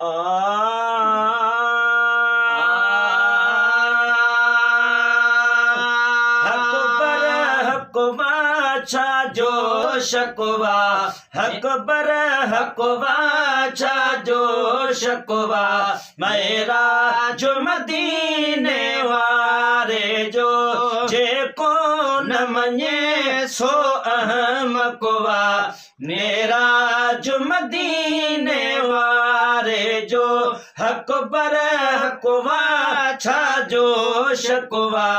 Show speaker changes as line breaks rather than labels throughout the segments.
حق بر حق وا ڇا جو شڪوا، حق بر حق وا ڇا جو شڪوا، معراج مديني واري جو، جيڪو نه مڃي سو احمق وا، معراج مديني واري جو، حق بر حق وا ڇا جو شڪوا،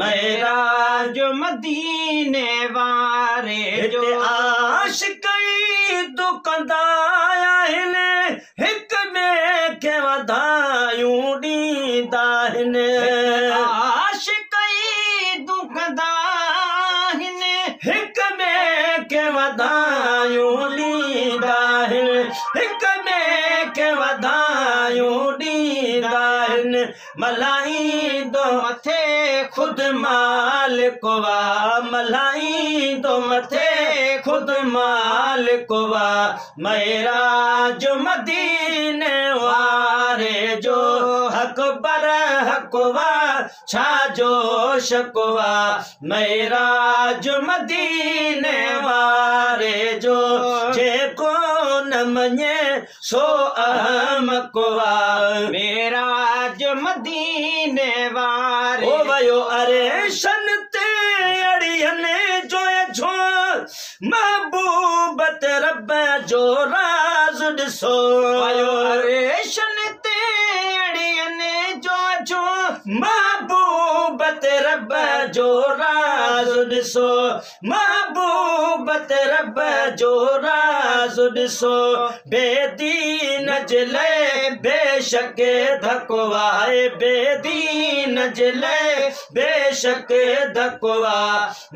معراج
مديني واري جو۔
هتي عاشق عيد ڪندا آهن، هڪ ٻئي کي واڌايون ڏيندا آهن۔
عاشق عيد ڪندا آهن،
هڪ ٻئي کي واڌايون ڏيندا آهن، هڪ ٻئي کي واڌايون ڏيندا آهن۔ ملهائيندو
مٿي
خود مالڪ وا، ملهائيندو مٿي خود مالڪ وا، معراج مديني واري جو، حق بر حق وا ڇا جو شڪوا، معراج مديني واري جو، جيڪو نه مڃي سو احمق وا،
معراج مديني واري۔
او ويو عرشن تي اڙين جو ڇو، محبوب تي رب جو راز ڏسو۔
ويو عرشن تي اڙين جو ڇو،
محبوب تي رب جو راز ڏسو، محبوب تي رب جو راز ڏسو۔ بيدين جي لاءِ بيشڪ ڌڪوا، بيدين جي لاءِ بيشڪ ڌڪوا،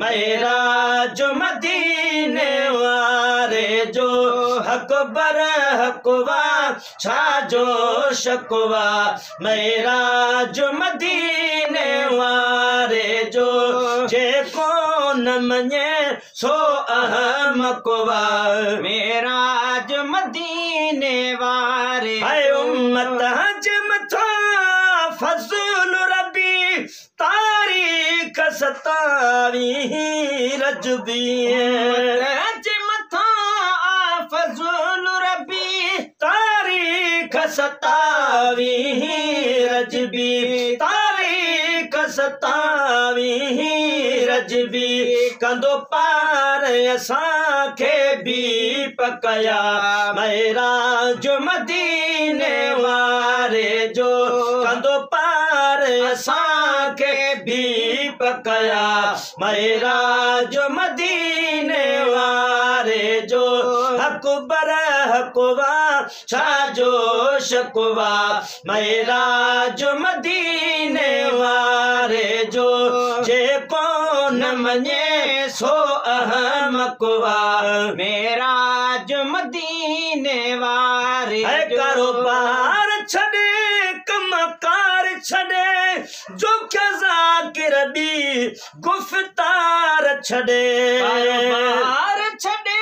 معراج مديني واري جو، حق بر حق وا ڇا جو شڪوا، معراج مديني واري جو، جيڪو نه مڃي سو احمق وا،
معراج مديني واري۔
اي امت جي مٿان فضل ربي، تاريخ 27 رجبي،
جي مٿان فضل ربي،
تاريخ 27 رجبي، تاريخ 27 رجبي، ڪندو پار اسان کي به پڪيا، معراج مديني واري جو، ڪندو پار اسان کي به پڪيا، معراج مديني واري جو، حق بر حق وا ڇا جو شڪوا، معراج مديني واري جو، جيڪو نه مڃي سو احمق وا،
معراج مديني واري
۽
جو۔
ڪاروبار ڇڏي ڪم ڪار ڇڏي، جو ذاڪر ٻي گفتار ڇڏي،
ڪاروبار ڇڏي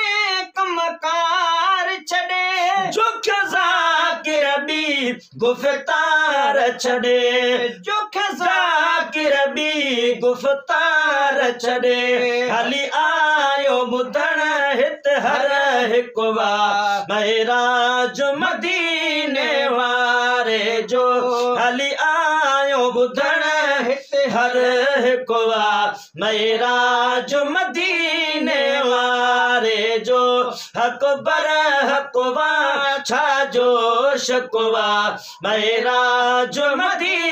ڪم ڪار ڇڏي،
جو ذاڪر ٻي گفتار ڇڏي،
جو
ذاڪر ٻي گفتار ڇڏي، هلي آيو ٻڌڻ هت هر هڪ وا، معراج مديني واري جو، هلي آيو ٻڌڻ هت هر هڪ وا، معراج مديني واري جو، حق بر حق وا ڇا جو شڪوا، معراج مديني